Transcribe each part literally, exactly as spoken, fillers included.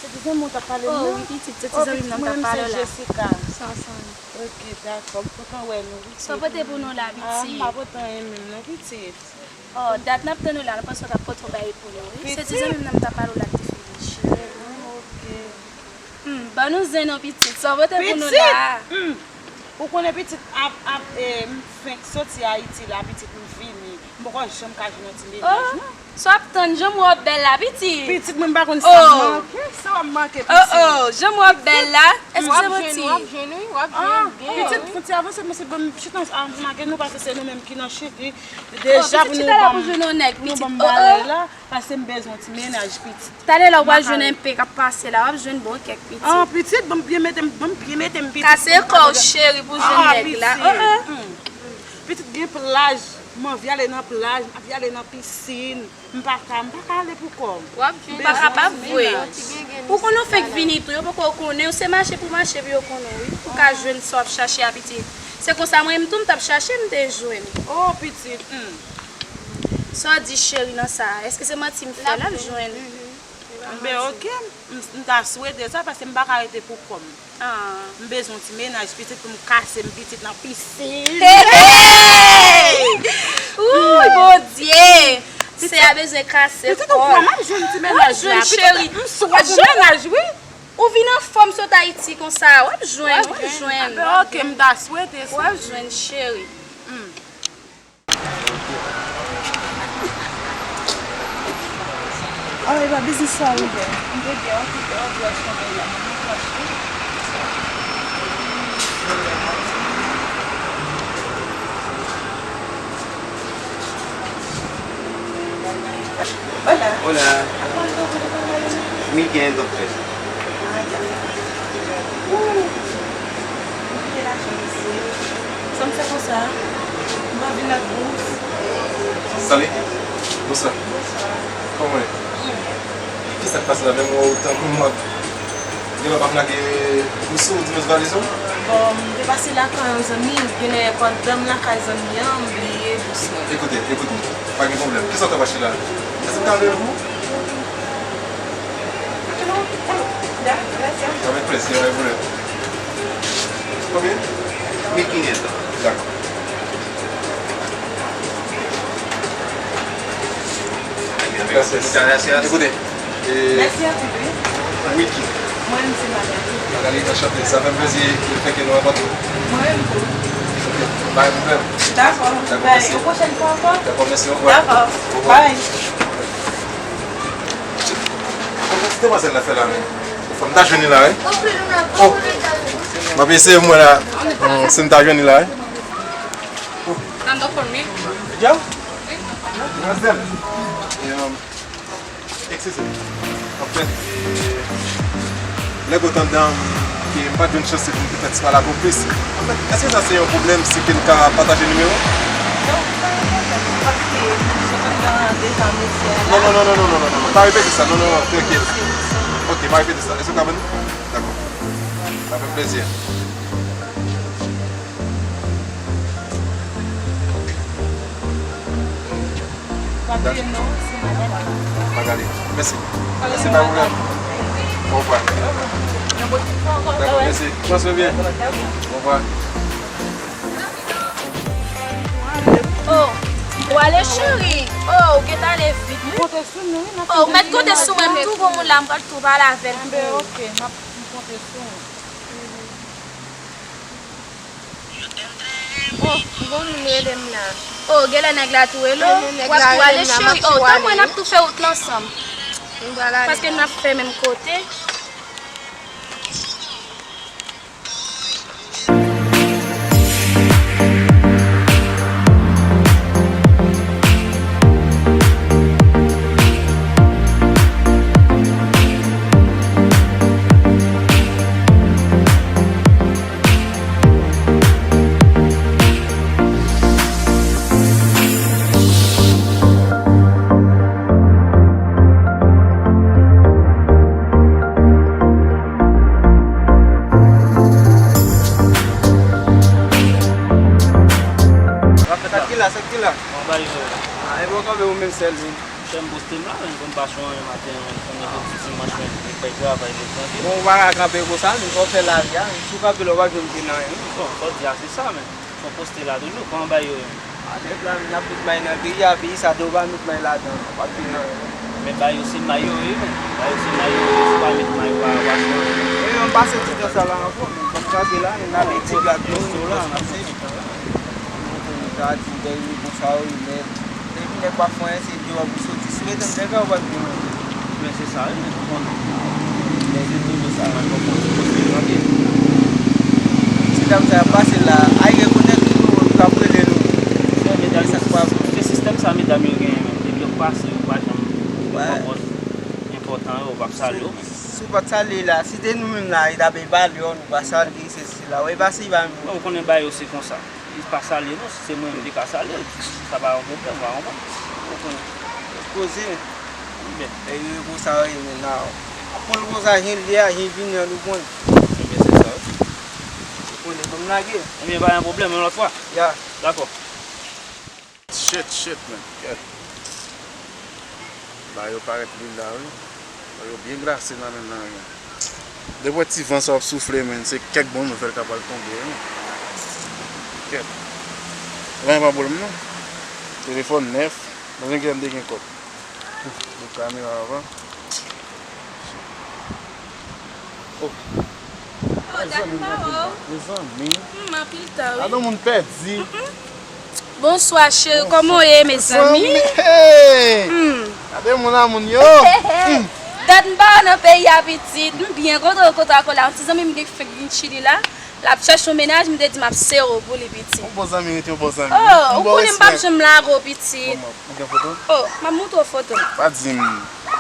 Se ti zanmi w t ap pale m nan? Oh, wi, pitit, se ti zanmi m nan m t ap pale w la. Jessica. Sa, sa. Ok, dakò. M kontan wè nou, pitit. Sa w pote pou nou la, pitit? Ah, m pa pote anyen menm non, pitit. Oh, dat n ap tann ou la, nou panse w t ap pote yon bagay pou nou, wi. Se ti zanmi m nan m t ap pale w la ki te fè cheve m. Ok. Hmm, ban nou zen non, pitit. Sa w pote pou nou la? Pitit! Hmm. Ou konnen pitit ap, ap, eh, m fenk soti Ayiti la, pitit m vini. M poko janm ka jwenn yon ti menaj non. Sa w ap tann, janm wè w bèl la, pitit. Pitit mwen m pa konn sa m manke, sa w ap manke, pitit. Oh, oh, janm wè w bèl la. Èske se manti? W ap jwenn, w ap jwenn, wi, w ap jwenn byen. Pitit, fouti avanse, mwen se ban m chita ansanm ak nou, paske se nou menm ki nan cheri. Deja pou nou ban m, pou nou ban m bagay la, paske m bezwen yon ti menaj, pitit. Talè la w pral jwenn enpe k ap pase la, w ap jwenn bon kèk, pitit. Ah, pitit, ban m byen mete m, ban m byen mete m, pitit. Kase kò w, cheri, pou jwenn nèg la. Ah, pitit. Pitit, gen plaj, m anvi ale nan plaj, m anvi ale nan pisin. M pa ka, m pa ka ale pou kò m. W ap jwenn. M pa kapab vre. Ou konnen w fenk vini tou, yo poko konnen w, se mache pou mache pou yo konnen w, wi. Pou ka jwenn sa w ap chache a, pitit. Se konsa mwen menm tou m t ap chache, m te jwenn. Oh, pitit, hmm. Sa w di cheri nan sa a? Èske se manti m fè? L ap jwenn. Ben, ok. M, m ta swete sa, paske m pa ka rete pou kò m. Ah. M bezwen yon ti menaj, pitit, pou m kase m pitit nan pisin. Hey! Wouy, Bondye! Seyè a bezwen kase kò l. Pitit, ou kwè m ap jwenn ti menaj la? Pitit, m swete yon menaj, wi. Ou vin anfòm sot Ayiti konsa, w ap jwenn, w ap jwenn. Ah, ben, ok, m ta swete sa. W ap jwenn, cheri. Hmm. Ah, e pa biznis sa ou ouvè? M te gen yon ti, yon ti achte bagay la, mwen m achte. Hola. Hola. Mi quinientos pesos. Ah, ya. Uh. Sa m fè konsa? M pa vin ak bous. Salut. Bonswa. Bonswa. Kòman w ye? Kisa k pase la? Menm wè w tankou m ap gen lè w p ap lage bous ou, di mwen valiz ou? Bon, m te pase lakay yon zanmi, genlè pandan m lakay zanmi an, m bliye bous mwen. Ekoute, ekoute, pa gen pwoblèm. Kisa w t ap achte la? Èske m ka rele pou ou? Avèk plezi, avèk plezi. Konbyen? Mil kinyentos. Dakò. Gracias. Muchas gracias. Ekoute, e... Mèsi anpil, wi. Wiki. Mwen menm se Magali. Magali, anchante. Sa fè m plezi lefètke nou rankontre. Mwen menm tou. Ok. Pa gen pwoblèm. Dakò. Dakò, mèsi. Bay, yon pwochèn fwa ankò. Dakò, mèsi, orevwa. Dakò. Orevwa. Bay. Kòman ti demwazèl la fè la menm? Fò m ta jwenn li la, wi. Oh! M ap eseye m wè la. Hmm, si m ta jwenn li la, wi. Tanto por mí. Ya? Demwazèl. E, um, eskize m. Anfèt, e, lè gwo tandan m ke m pa t jwenn chans pou m te fè ti pale ak ou plis. Anfèt, èske sa se yon pwoblèm si ke n ka pataje nimewo? Non, pa yon pwoblèm, paske Non, non, non, non, non, non, non, non. Pa repete sa, non, non, non, trankil. Ok, pa repete sa. Èske w ka ban nou? Dakò. Sa fè m plezi. Pa bliye non, se Magali. Magali. Mèsi. Mèsi, pa pwoblèm. Au revoir. Dakò, mèsi. Pran swen byen. Au revoir. Oh, ou ale cheri. Oh, ou gentan ale vit wi. M konte sou nou wi. Oh, ou mèt konte sou mwen, m tou gon moun la, m pral tou pale avè l pou ou. Enben ok, m ap, m konte sou ou. Oh, gon moun rele m la. Oh, genlè nèg la tou rele w. Enben nèg la rele m la, m ap tou ale wi. W ap tou ale cheri. Oh, tanpri, n ap tou fè wout la ansanm. M pral ale. Paske n ap fè menm kote. Sa k gen la, sa k gen la? Bon, bay yo. Ah, e bon kanpe ou menm sèl wi. Chè m poste m la, men m konn pa sou anyen maten an, konn repetityon m ap jwenn, m bay travay, men trankil. Bon, ou pa ka kanpe konsa, men fò w fè lavi a, si w kanpe la, w p ap janm jwenn anyen. Bon, sa w di a, se sa, men. Fò w poste la toujou, kòman bay yo ye? A, nèg la, n ap met may nan peyi a, peyi sa, depi w pa met may ladan, w p ap jwenn anyen. Men bay yo se may yo ye, men. Bay yo se may yo ye, si w pa met may, w pa, w pa jwenn anyen. E, ann pase ti tan sa la ankò, men, kòm sa se la, men n ap etidye ak nou, nou pase. Sa di, bay yo konsa, wi, men. Depi nèg pa fè anyen, se deyò pou soti. Si w rete anndan kay ou, w p ap jwenn anyen. Men se sa, wi, men konprann. Men se toujou sa. Mwen konprann, se poste yo anpil. Ti dam sa y ap pase la, ay rekonèt nou, nou t ap rele nou. Se medam, se sistèm sa medam yo genyen menm. Depi yo pase, yo pa janm, yo pa pòs enpòtan yo, yo p ap salye w menm. Si w pa t salye la, si te nou menm la, li t ap pale, nou pa salye, se, se la, w pase, li pa menm. Bon, ou konnen bagay yo se konsa. Li pa salye nou, si se mwen menm ki ka salye l, sa pa yon pwoblèm, ou pa konprann? Ou konnen. Poze. Ebyen. E yo konsa yo ye menm la. Ap pran l konsa, jan l ye a, jan l vini an, nou konn. Ebyen, se sa, wi. Ou konnen, ban m lage. Ebyen, pa gen pwoblèm, yon lòt fwa. Ya. Dakò. Shit, shit, man. Kèt. Ba yo parèt li la, wi. Ba yo byen glase nan menm nan, wi. Depi w wè ti van sa w ap soufle, man, se kèk bon nouvèl k ap pral tonbe, wi. Kèt. Anyen pa pwoblèm, non. Telefòn nèf. Mwen gen, m te gen kòb. Bout kamera avan. Oh. Oh, dat m pa wè w. Mezanmi. Hmm, anpil tan, wi. Gade yon moun pèdi. Mm-mm. Bonswa, cheri. Kòman w ye, mezanmi? Mezanmi, hey! Hmm. Gade moun a moun yo. Hmm. Dat m pa wè w nan peyi a, pitit. M byen kontan w kontre ak w la. Yon ti zanmi m gen k fèk vin Chili la. L ap chèche yon mennaj, m te di m ap sere w pou li, pitit. Yon bon zanmi rete yon bon zanmi. Oh, ou konnen m p ap janm lage w, pitit. Ou gen foto? Oh, m ap montre w foto m. Pa di m,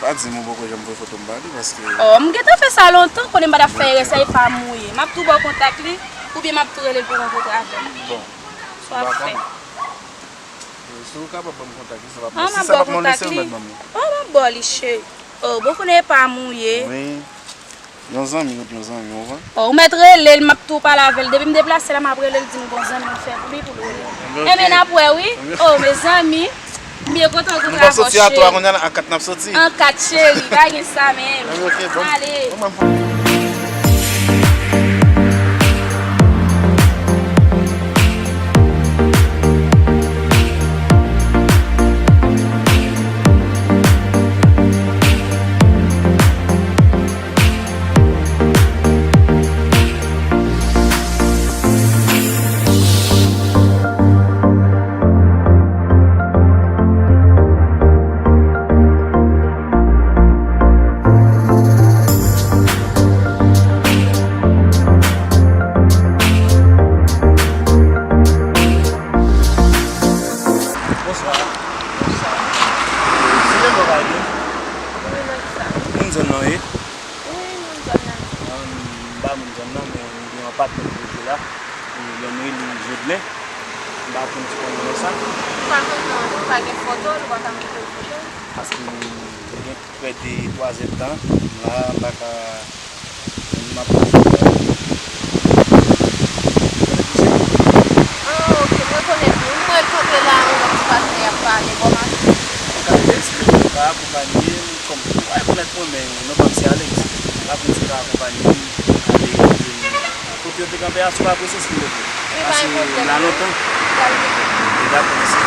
pa di m ou poko janm voye foto m ba li, paske... Oh, m gentan fè sa lontan, konnen m pa t ap fè erè sa, e pa m ou ye. M ap tou ba w kontak li, oubyen m ap tou rele l pou w rankontre avè m. Bon. Sa w ap fè? Si w kapab ban m kontak li, sa p ap... Ah, m ap ba w kontak li. Oh, m ap ba w li, cheri. Oh, bon, konnen e pa m ou ye. Wi. Yon zanmi, yon zanmi, ou konprann? Oh, ou mèt rele l, m ap tou pale avè l. Depi m deplase la, m ap rele l, di m gon zanmi m fè pou li, pou l rele m. Enben, n ap wè, wi. Oh, mezanmi, m byen kontan kontre avè w, cheri. Nou p ap soti a twa, kounye a la, an kat n ap soti. An kat, cheri, pa gen sa menm. Enben, ok, bon. Ale. Bon, mwen, Bonswa. Bonswa. Se Lelo Rayo. Wi, mwen sa. Moun zòn nan w ye? Wi, moun zòn nan. An, m pa moun zòn nan, men m gen yon patnè ki rete la. Yon nou rele Jodelin. M pa konn si w konn moun sa. M pa konn non, nou pa gen foto, nou pa ka montre w foto. Paske m gen prè de twa zè tan m la, m pa ka, m ap pase. Ah, ok, m rekonèt nou. M wè l kanpe la, yon lòt ti patnè ap pale bò mache. M ka eksplike, m ka akonpanye l, kòm ou pa rekonèt mwen, men non pa m se Alex. M pa konn si w ka akonpanye m, ale, kote yo te kanpe a, si w pa apresye, silvouplè. Wi, pa gen pwoblèm. Paske m la lontan. M pral vini. Dakò, mèsi.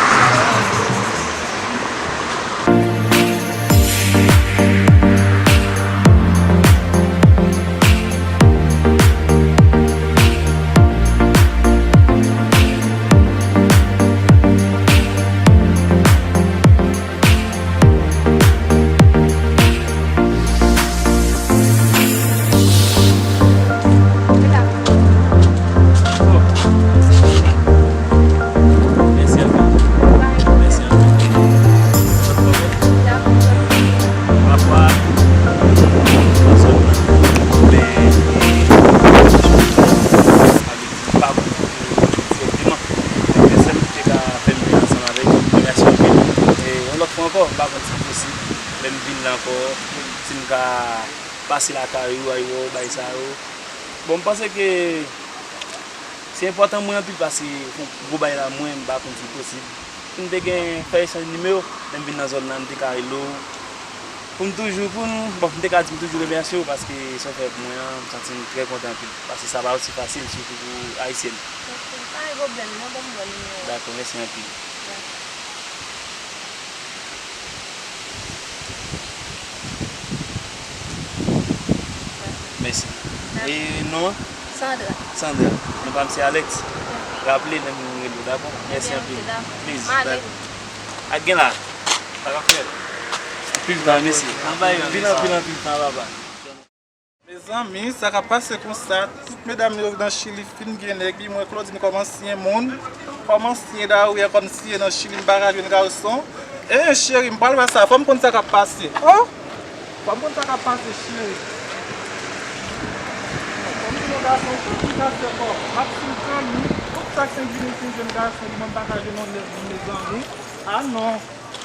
Yon lòt fwa ankò, m pa konn si l posib, lè m vin la ankò, si m ka pase lakay ou, ay wè w, bagay sa yo. Bon, m panse ke se enpòtan mwen anpil, paske fon gwo bagay la, mwen, m pa konn si l posib. Si m te gen fè echanj nimewo, lè m vin nan zòn nan, m te ka rele w. Pou m toujou, pou m, bon, m te ka di m toujou remèsye w, paske sa w fè pou mwen an, m santi m trè kontan anpil. Paske sa pa osi fasil, sitou pou Ayisyèn. Ok, pa gen pwoblèm, non, ban m wè nimewo w. Dakò, mèsi anpil. Dakò. Mèsi. E non an? Sandra. Sandra. Non pa m se Alex. Ok. Raple lè m rele w, dakò? Mèsi anpil. Ebyen, ok, dakò. Please. M ale. Ak gen la. Pa ka fè. Anpil tan, mèsi. Anpil tan, papa. Mezanmi, sa k ap pase konsa, tout medam yo nan Chili fin gen nèg, epi mwen Claudine kòm ansyen moun, kòm ansyen dawouyè, kòm si e nan Chili, m pa ka jwenn gason. E cheri, m pral wè sa, fò m konn sa k ap pase. Oh! Fò m konn sa k ap pase, cheri. Fò m jwenn yon gason, tout ki ka fè kò, m ap fin tann li, tout sa k fin vini, fin jwenn gason, li, mwen m pa ka jwenn yon nèg, mezanmi. Ah non,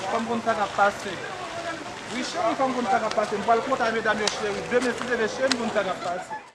fò m konn sa k ap pase. Wi, cheri, fò m konn sa k ap pase. M pral kontakte medam yo, cheri. Demen, si Dye vle, cheri, m konn sa k ap pase.